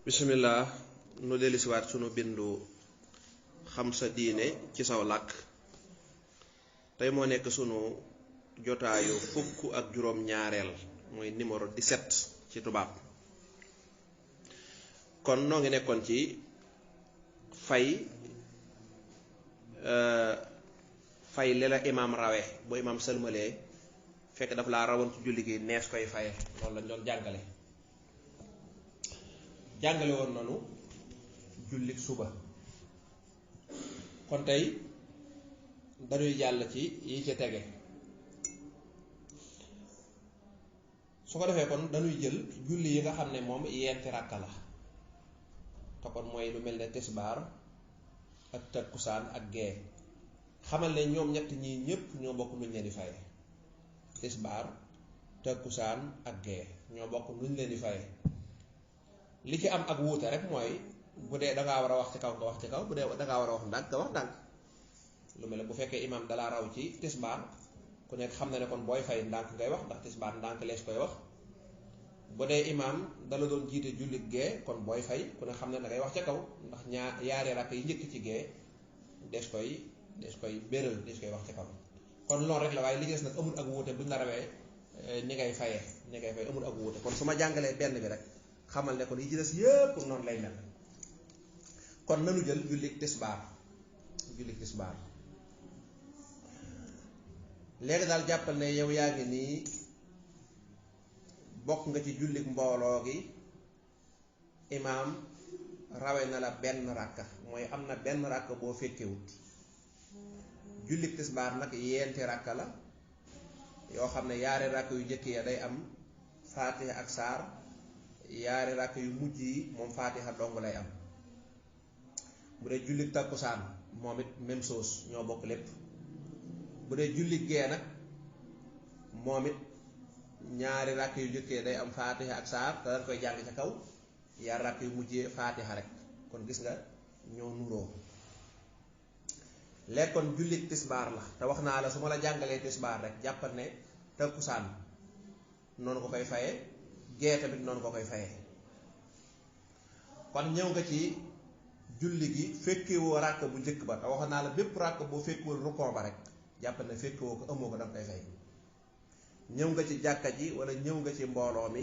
bismillah nu dellusiwaat sunu bindu xam sa diine ci saw làkk tey moo nekk sunu jotaayu fukk ak juróom ñaareel mooy numéro 17 ci tubaab. kon noo ngi nekkoon ci fay li la imaam rawe bu imaam sëlmalee fekk daf laa rawoon ci julli gi nees koy faye loolu lañ doon jàngale woon nanu jullik suba. kon tey dañuy jàll ci yi ci tege su ko defee kon dañuy jël julli yi nga xam ne moom yenti ràkka la te kon mooy lu mel ne tisbaar ak takkusaan ak gee. xamal ne ñoom ñett ñii ñépp ñoo bokk nuñ leen di faye. tisbaar takkusaan ak gee ñoo bokk nuñ leen di faye. li ci am ak wuute rek mooy bu dee dangaa war a wax ci kaw nga wax ci kaw, bu dee dangaa war a wax ndànk nga wax ndànk. lu mel ne bu fekkee imaam dalaa raw ci tisbaar ku nekk xam na ne kon booy fay ndànk ngay wax ndax tisbaar ndànk lees koy wax. bu dee imaam dala doon jiite jullit gee kon booy fay ku ne xam ne da ngay wax ca kaw ndax yaari rakk yi njëkk ci gee des koy béral des koy wax ca kaw. kon loolu rek la waaye li ci des nag amul ak wuute buñ la rawee ni ngay fay amul ak wuute. kon su ma jàngalee benn bi rek xamal ne kon yi ci des yépp noonu lay mel. kon nanu jël jullit tisbaar léegi daal jàppal ne yow yaa ngi nii bokk nga ci jullit mbooloo gi, imaam rawe na la benn ràkka mooy am na benn ràkka boo fekkewut. jullit tisbaar nag yenti ràkka la yoo xam ne yaari ràkk yu njëkk ya day am faatiha ak saar, yaari ràkk yu mujj yi moom faatiha dong lay am. bu dee jullit takkusaan moom it même chose ñoo bokk lépp. bu dee jullit gee nag moom it ñaari ràkk yu njëkkee day am faatiha ak saar te dañ koy jàng ca kaw, yaari ràkk yu mujjee faatiha rek. kon gis nga ñoo nuroo. léegi kon jullit tisbaar la te wax naa la su ma la jàngalee tisbaar rek jàppal ne takkusaan noonu ko koy faye, gee tamit noonu ko koy faye. kon ñëw nga ci julli gi fekkewoo ràkk bu njëkk ba te wax naa la bépp ràkk boo fekkewul rukon ba rek jàppal ne fekkewoo ko amoo ko danga koy fay. ñëw nga ci jàkka ji wala ñëw nga ci mbooloo mi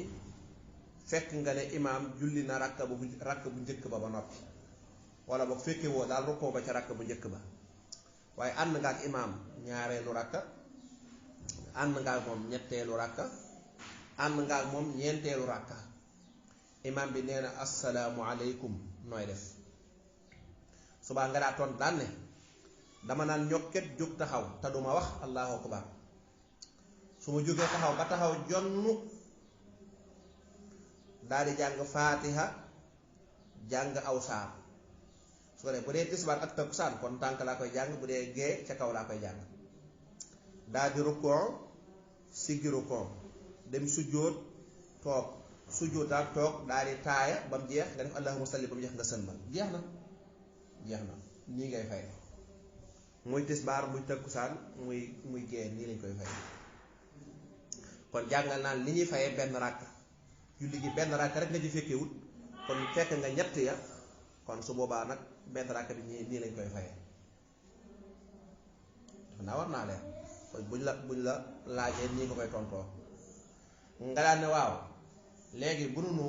fekk nga ne imaam julli na ràkk bu njëkk ba noppi wala boog fekkewoo daal rukon ba ca ràkk bu njëkk ba, waaye ànd nga ak imaam ñaareelu ràkka, ànd nga ak moom ñetteelu ràkka, ànd nga ak moom ñeenteelu ràkka. imaam bi nee na assalaamu aleykum nooy def. subaa nga daa toon daan ne dama naan ñokket jóg taxaw te duma wax allahu akbar. su ma jógee taxaw ba taxaw jonn daal di jàng faatiha jàng aw saar. su ko dee bu dee tisbaar ak takkusaan kon tànk laa koy jàng, bu dee gee ca kaw laa koy jàng. daal di rukkoo siggi rukkoo dem sujjóot toog sujjóotaat toog daal di taaya ba mu jeex nga def allahumma salli ba mu jeex nga sëlmal. jeex na nii ngay fay. muy tisbaar muy takkusaan muy gee nii lañ koy fay. kon jàngal naan li ñuy fayee benn ràkk, julli gi benn ràkk rek nga ci fekkewut kon fekk nga ñett ya, kon su boobaa nag benn ràkk bi nii lañ koy fayee. dafa naa war naa leer kon buñ la laajee nii nga koy tontoo. nga daan ne waaw léegi bu nu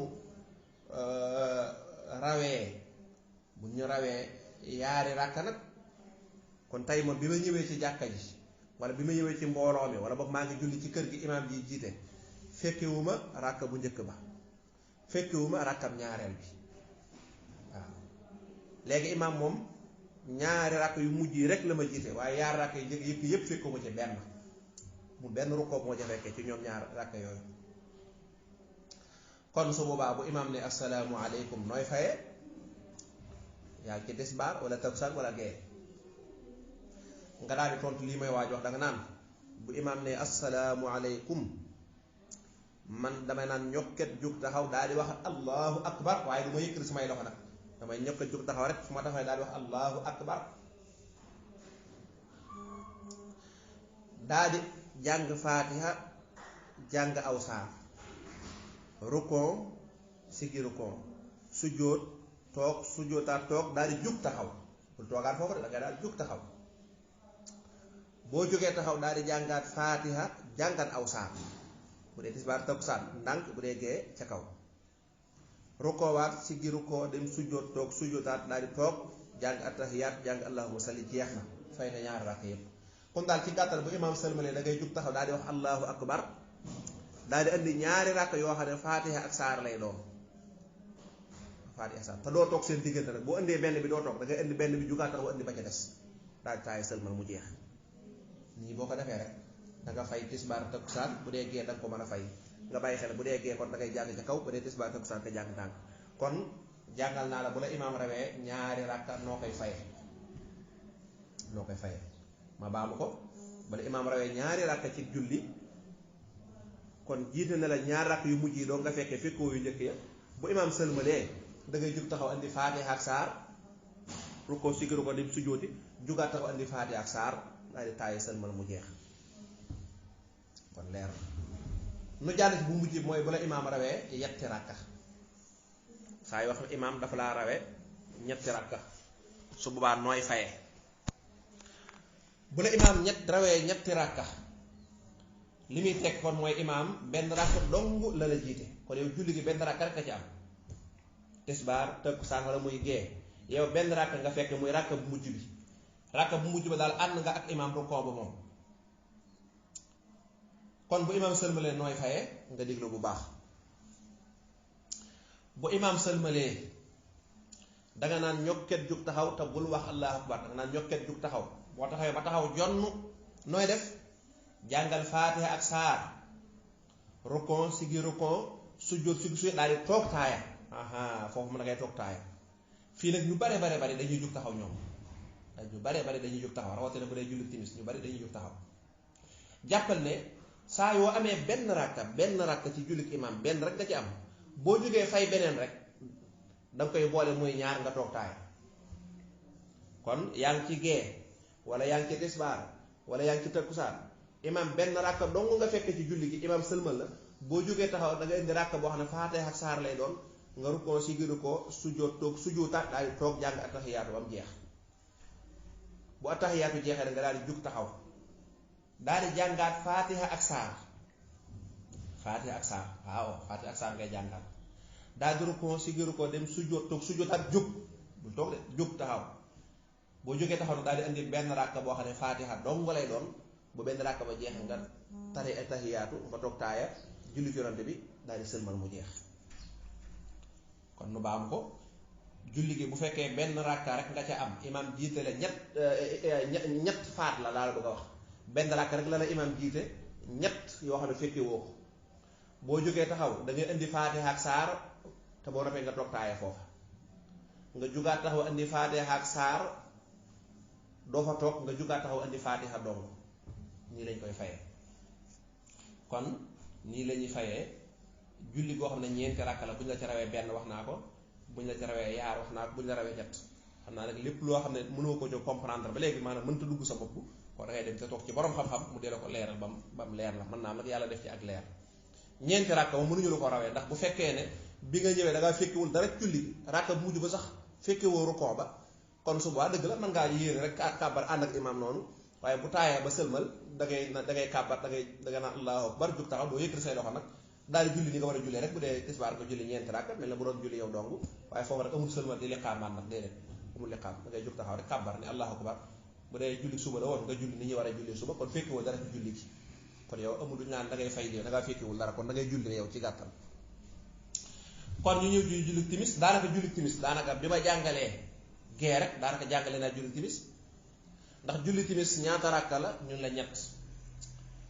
rawee yaari ràkk nag kon tey moom bi ma ñëwee ci jàkka ji wala bi ma ñëwee ci mbooloo mi wala boog maa ngi julli ci kër gi imaam ji jiite fekkewuma ràkk bu njëkk ba, fekkewuma ràkkam ñaareel bi. waaw léegi imaam moom ñaari ràkk yu mujj yi rek la ma jiite waaye yaari ràkk yi njëkk yëpp fekkuma ci benn, mu benn rukkoo moo ca fekkee ci ñoom ñaar ràkk yooyu. kon su boobaa bu imaam ne assalaamu aleykum nooy faye. yaa ngi ci tisbaar wala takkusaan wala gee nga daal di tontu lii may waaj wax danga naan bu imaam ne assalaamu aleykum man damay naan ñokket jóg taxaw daal di wax allahu akbar, waaye du ma yëkkati samay loxo nag, damay ñokket jóg taxaw rek su ma taxawee daal di wax allahu akbar. daal di jàng faatiha jàng aw saar rukkoo siggi rukkoo sujjóot toog sujjóotaat toog daal di jug taxaw bul toogaat foofu de da nga daal di jug taxaw boo jógee taxaw daal di jàngaat faatiha jàngaat aw saar bu dee tisbaar takkusaan ndànk bu dee gee ca kaw rukkoowaat si gi rukkoo dem sujjóot toog sujjóotaat daal di toog jàng attahiyaat jàng allahumma salli jeex na fay na ñaari rakk yëpp kon daal ci gàttal bu imaam sëlmalee da ngay jug taxaw daal di wax allahu akbar daal di indi ñaari rakk yoo xam ne faatiha ak saar lay doon faatiha ak saar te doo toog seen diggante nag boo indee benn bi doo toog da ngay indi benn bi jugaat taxaw indi ba ca des daal di taay sëlmal mu jeex nii boo ko defee rek da nga fay tisbaar takkusaan bu dee gee da nga ko mën a fay nga bàyyi xel bu dee gee kon da ngay jàng ca kaw bu dee tisbaar takkusaan nga jàng tànk kon jàngal naa la bu la imaam rawee ñaari rakka noo koy faye ma baamu ko bu la imaam rawee ñaari rakka ci julli kon jiite na la ñaari rakk yu mujj yi doo nga fekkee fekkoo yu njëkk ya bu imaam sëlmalee da ngay jug taxaw andi faatiha ak saar rukkoo sigiru ko dem sujjóoti jugaat taxaw andi faatiha ak saar daal di taayi sëlmal mu jeex kon leer nu jàll ci bu mujj mooy bu la imaam rawee yetti rakka saa yoo xam ne imaam dafa laa rawee ñetti rakka su boobaa nooy faye bu la imaam rawee ñetti rakka li muy teg kon mooy imaam benn rakka dong la la jiite kon yow julli gi benn rakka rek a ci am tisbaar takkusaan wala muy gee yow benn rakka nga fekk muy rakka bu mujj bi rakka bu mujj ba daal ànd nga ak imaam rukkoo ba moom kon bu imaam sëlmalee nooy faye nga déglu bu baax bu imaam sëlmalee danga naan ñokket jug taxaw te bul wax allahu akbar danga naan ñokket jug taxaw boo taxawee ba taxaw jonn nooy def jàngal faatiha ak saar rukon sigi rukon sujjóot sigi daal di toog taaya foofu mën na ngay toog taaya fii nag ñu bare dañuy jug taxaw ñoom ñu bare dañuy jug taxaw rawatina bu dee julli timis ñu bari dañuy jug taxaw jàppal ne saa yoo amee benn rakka ci jullit imaam benn rek nga ci am boo jógee fay beneen rek danga koy boole muy ñaar nga toog taaya kon yaa ngi ci gee wala yaa ngi ci tisbaar wala yaa ngi ci takkusaan imaam benn rakka dong nga fekk ci julli gi imaam sëlmal la boo jógee taxaw da nga indi rakka boo xam ne faatiha ak saar lay doon nga rukkoo si giru ko sujjóot toog sujjóotaat daal di toog jàng attahiyaatu ba mu jeex bu attahiyaatu jeexee da nga daal di jug taxaw daal di jàngaat faatiha ak saar waaw faatiha ak saar ngay jàngaat daal di rukkoo si giru ko dem sujjóot toog sujjóotaat jug bul toog de jug taxaw boo jógee taxaw nag daal di indi benn rakka boo xam ne faatiha dong lay doon bu benn rakka ba jeexee nga tari attahiyaatu nga toog taaya julli yonante bi daal di sëlmal mu jeex kon nu baam ko julli gi bu fekkee benn rakka rek nga ca am imaam jiite la ñett faat la daal bëgg a wax benn rakka rek la la imaam jiite ñett yoo xam ne fekkee woo ko boo jógee taxaw da ngay indi faatiha ak saar te boo noppee nga toog taaya foofa nga jugaat taxaw indi faatiha ak saar doo fa toog nga jugaat taxaw indi faatiha dong nii lañ koy fayee kon nii la ñuy fayee julli goo xam ne ñeenti rakk la bu ñu la ci rawee benn wax naa ko bu ñu la ci rawee yaar wax naa ko bu ñu la rawee ñett xam naa nag lépp loo xam ne mënoo ko jóg comprendre ba léegi maanaam mënta dugg sa bopp kon da ngay dem te toog ci borom xam-xam mu dee la ko leeral ba mu leer la mën naa am nag yàlla def ci ak leer ñeenti rakk moom mënuñu la ko rawee ndax bu fekkee ne bi nga ñëwee da ngaa fekkewul dara julli rakk bu mujj ba sax fekkewoo rukoo ba kon suba dëgg la mën ngaa yéene rek kàbbar ànd ak imaam noonu waaye bu taayee ba sëlmal da ngay kàbbar da nga naan allahu akbar jug taxaw doo yëkkati say loxo nag daal di julli ni nga war a jullee rek bu dee tisbaar nga julli ñeenti rakk mel na bu doon julli yow dong waaye foofu rek amul sëlmal di liqaamaan nag déedéet amul liqaam da ngay jug taxaw rek kàbbar ne allahu akbar bu dee julli suba la woon nga julli ni ñuy war a jullee suba kon fekkiwoo dara ci julli gi kon yow amul duñu naan da ngay fay dee da ngaa fekkiwul dara kon da ngay julli yow ci gàttal kon ñu ñëw julli timis daanaka bi ma jàngalee gee rek daanaka jàngale naa julli timis ndax julli timis ñaata rakka la ñun la ñett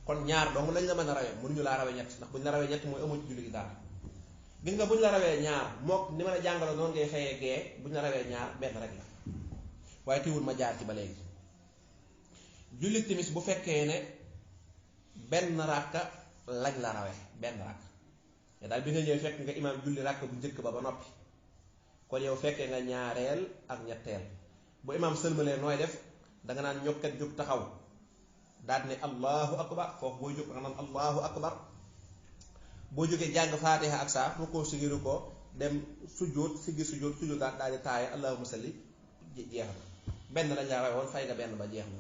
kon ñaar dong lañ la mën a rawee mënuñu laa rawee ñett ndax buñ la rawee ñett mooy amoo ci julli gi daal gis nga buñ la rawee ñaar mook ni ma la jàngaloon noonu ngay xëyee gee buñ la rawee ñaar benn rek la waaye teewul ma jaar ci ba léegi julli timis bu fekkee ne benn rakka lañ la rawee benn rakk te daal bi nga ñëwee fekk nga imaam julli rakk bu njëkk ba noppi kon yow fekkee nga ñaareel ak ñetteel bu imaam sëlmalee nooy def danga naan ñokkat jóg taxaw daal ne allahu akbar foofu booy jóg danga naan allahu akbar boo jógee jàng faatiha ak saar fu ko sigiru ko dem sujjóot siggi sujjóot sujjóotaat daal di taaya allahumma salli jeex na benn lañ laa rawee woon fay nga benn ba jeex na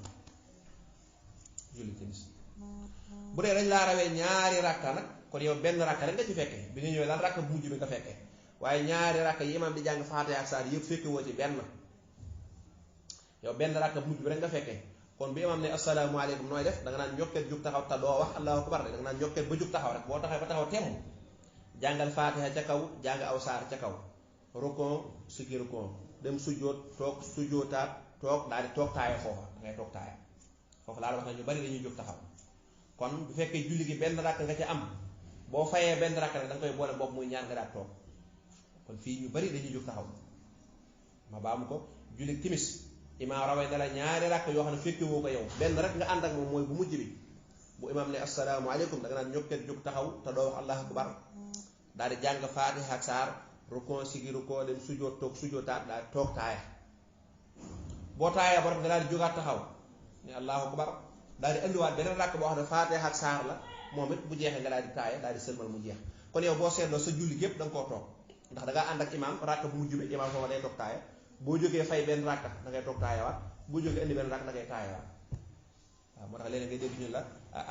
julli timis bu dee dañ laa rawee ñaari rakka nag kon yow benn rakka rek nga ci fekkee bi nga ñëwee daal rakka bu mujj bi nga fekkee waaye ñaari rakka yi imaam di jàng faatiha ak saar yëpp fekke woo ci benn yow benn rakka bu mujj bi rek nga fekkee kon bi imaam ne asalaamaaleykum nooy def da nga naan ñokket jug taxaw te doo wax allahu akbar de da nga naan ñokket ba jug taxaw rek boo taxawee ba taxaw temm jàngal faatiha ca kaw jàng aw saar ca kaw rukon siggi rukon dem sujjóot toog sujjóotaat toog daal di toog taaya foofa da ngay toog taaya foofu laa la wax na ñu bari dañuy jóg taxaw kon bu fekkee julli gi benn rakk nga ca am boo fayee benn rakk rek da nga koy boole bopp muy ñaar nga daal toog kon fii ñu bari dañuy jóg taxaw ma baamu ko julli timis imaam rawee na la ñaari rakk yoo xam ne fekke woo ko yow benn rek nga ànd ak moom mooy bu mujj bi bu imaam ne asalaamaaleykum da nga naan ñokket jóg taxaw te doo wax allahu akbar daal di jàng faatiha ak saar rukon sigi rukon dem sujjóot toog sujjóotaat daal di toog taaya boo taaya ba nga daal di jógaat taxaw ne allahu akbar daal di andiwaat beneen rakk boo xam ne faatiha ak saar la moom it bu jeexee nga daal di taaya daal di sëlmal mu jeex kon yow boo seetloo sa julli gépp da nga koo toog ndax da ngaa ànd ak imaam rakk bu mujj bi imaam foofa day toog taaya boo jógee fay benn rakk da ngay toog taayawaat boo jógee indi benn rakk da ngay taayawaat waaw moo tax léeg-léeg ngay dégg ñu la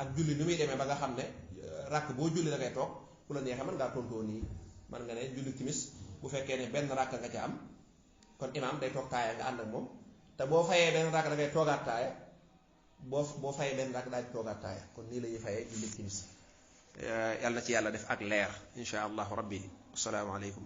ak julli ni muy demee ba nga xam ne rakk boo julli da ngay toog ku la neexee mën ngaa tontoo nii mën nga ne julli timis bu fekkee ne benn rakk nga ca am kon imaam day toog taaya nga ànd ak moom te boo fayee benn rakk da ngay toogaat taaya boo fayee benn rakk daal di toogaat taaya kon nii la ñuy fayee julli timis yàlla na ci yàlla def ak leer insha allahu rabbi asalaamaaleykum